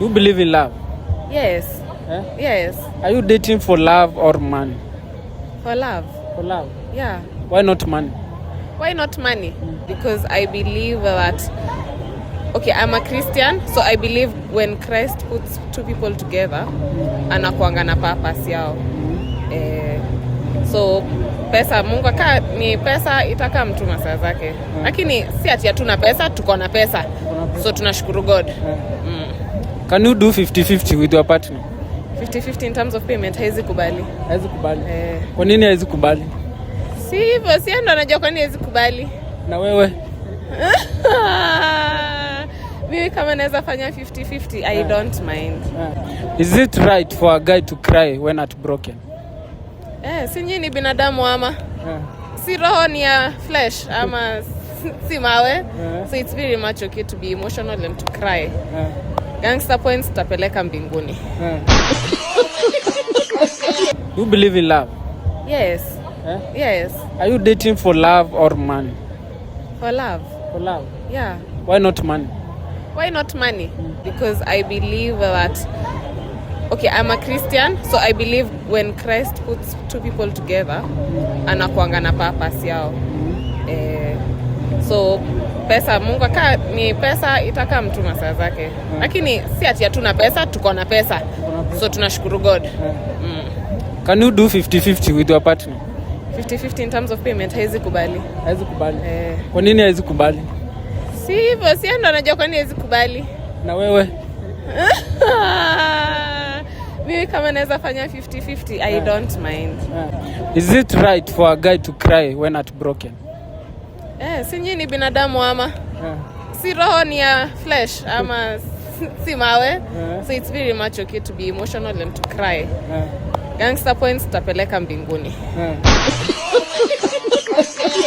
You believe in love? Yes. Eh? Yes. Are you dating for love or money? For love. For love. Yeah. Why not money? Why not money? Because I believe that, okay, I'm a Christian, so I believe when Christ puts two people together, anakuanga na purpose yao. Eh, so pesa, Mungu aka ni pesa itaka mtu masaa zake. Lakini si ati hatuna pesa, tuko na pesa. So tunashukuru God. Can you do 50-50 with your partner? 50-50 in terms of payment haizi kubali. Haizi kubali. Eh, Kwa nini haizi kubali? Si hivyo, si yeye ndo anajua kwa nini haizi kubali. Na wewe? Mimi kama naweza fanya 50-50, I don't mind. Is it right for a guy to cry when heartbroken? Eh, si nyinyi ni binadamu ama si roho ni ya flesh ama si mawe? So it's very much okay to be emotional and to cry. Gangster points tapeleka mbinguni. You believe in love? Yes. Eh? Yes. Are you dating for love or money? For love. For love. Yeah. Why not money? Why not money? Because I believe that, okay, I'm a Christian, so I believe when Christ puts two people together, anakuanga na purpose yao. Eh, so pesa, Mungu aka ni pesa itaka mtu masaa zake. Lakini si ati hatuna pesa, tuko na pesa. So tunashukuru God. Can you do 50-50 with your partner? 50-50 in terms of payment haizi kubali. Haizi kubali. Eh, Kwa nini haizi kubali? Si hivyo, si yeye ndo anajua kwa nini haizi kubali. Na wewe? Mimi kama naweza fanya 50-50, I don't mind. Is it right for a guy to cry when heartbroken? Eh, si nyinyi ni binadamu ama si roho ni ya flesh ama si mawe? So it's very much okay to be emotional and to cry. Gangster points tapeleka mbinguni.